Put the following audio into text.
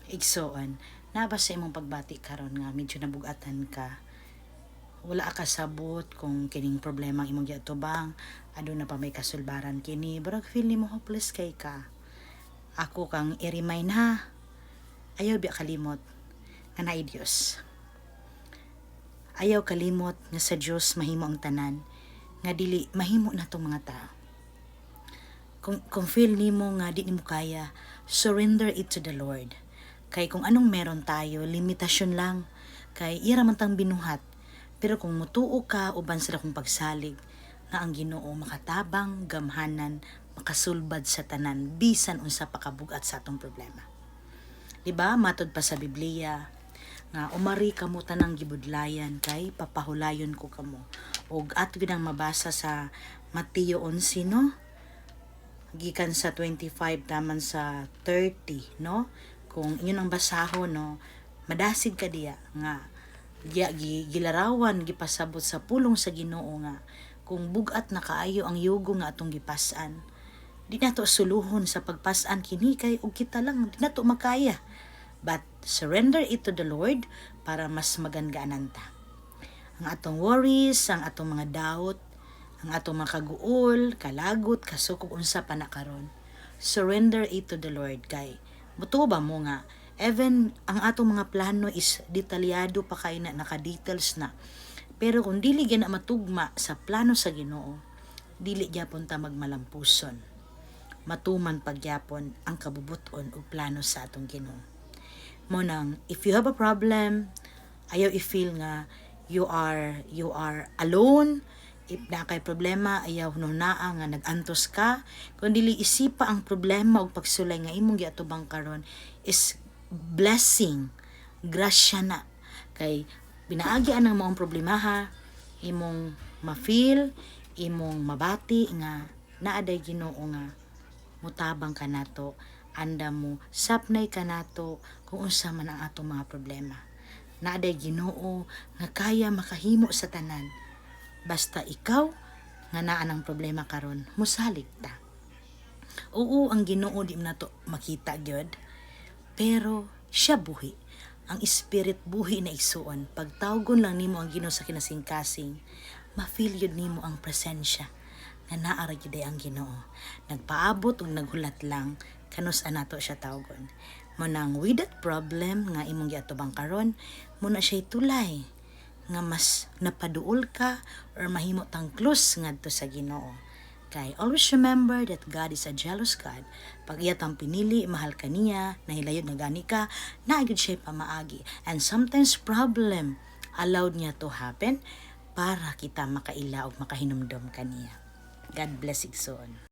Igsoon, naa ba sa imong pagbati karon nga medyo nabugatan ka? Wala ka sabot kung kining problema ang imong giatubang, aduna pa may kasulbaran kini, barag feel nimo hopeless kay ka. Ako kang i-remind ha, ayaw biya kalimot nga naay Dios. Ayaw kalimot nga sa Dios mahimo ang tanan nga dili mahimo natong mga tao. Kung feel nimo nga di nimo kaya, surrender it to the Lord. Kay kung anong meron tayo, limitasyon lang. Kay ira man tang binuhat. Pero kung mutuo ka uban sa dakong pagsalig, nga ang Ginoo makatabang, gamhanan, makasulbad sa tanan, bisan unsa pa kabugat sa atong problema. Di ba? Matod pa sa Biblia nga umari kamo tanang gibudlayan kay papahulayon ko kamo. Og ato gyud ang mabasa sa Mateo 11, no? Gikan sa 25 taman sa 30, no? Kung inyo nang basahon, no, madasig ka diya nga diya gilarawan, gipasabot sa pulong sa Ginoo nga kung bugat na kaayo ang yugo nga atong gipas-an, di nato suluhon sa pagpas-an kini kay og kita lang di nato makaya, but surrender it to the Lord para mas magangaanan ta. Ang atong worries, ang atong mga doubt, ang atong mga kaguol, kalagot, kasukog, unsa pa na karon, surrender it to the Lord kay mutuo ba mo nga even ang atong mga plano is detalyado pa kay na, naka-details na, pero kung dili gyud na matugma sa plano sa Ginoo, dili gyapon ta magmalampuson. Matuman pagyapon ang kabubuton ug plano sa atong Ginoo. Mo nang if you have a problem, ayaw i-feel nga you are alone. If naa kay problema, ayaw hunahunaa nga nag-antos ka. Kung dili, isipa ang problema ug pagsulay nga imong giatubang karon is blessing, grasya na kay pinaagi anang maong problemaha, imong ma-feel, imong mabati nga naa day Ginoo nga mutabang kanato, anda mo sapnay kanato kung unsa man ang atong mga problema. Naa day Ginoo nga kaya makahimo sa tanan. Basta ikaw nga naa ng problema karon, musalig ta. Oo, ang Ginoo di man nato makita gyud, pero siya buhi. Ang spirit buhi na, igsuon. Pagtawgon lang nimo ang Ginoo sa kinasingkasing, ma-feel yun nimo ang presensya nga naa ra gyud ang Ginoo. Nagpaabot ug naghulat lang kanus nato siya tawgon. Mo nang with that problem nga imong giatubang karon, mo na siya tulay nga mas napaduol ka or mahimo tang close ngadto sa Ginoo. Kay always remember that God is a jealous God. Pag iya tang pinili, mahal ka niya, nahilayod na gani ka, naa gyud siya pamaagi. And sometimes problem allowed niya to happen para kita makaila og makahinumdom kaniya. God bless, igsoon.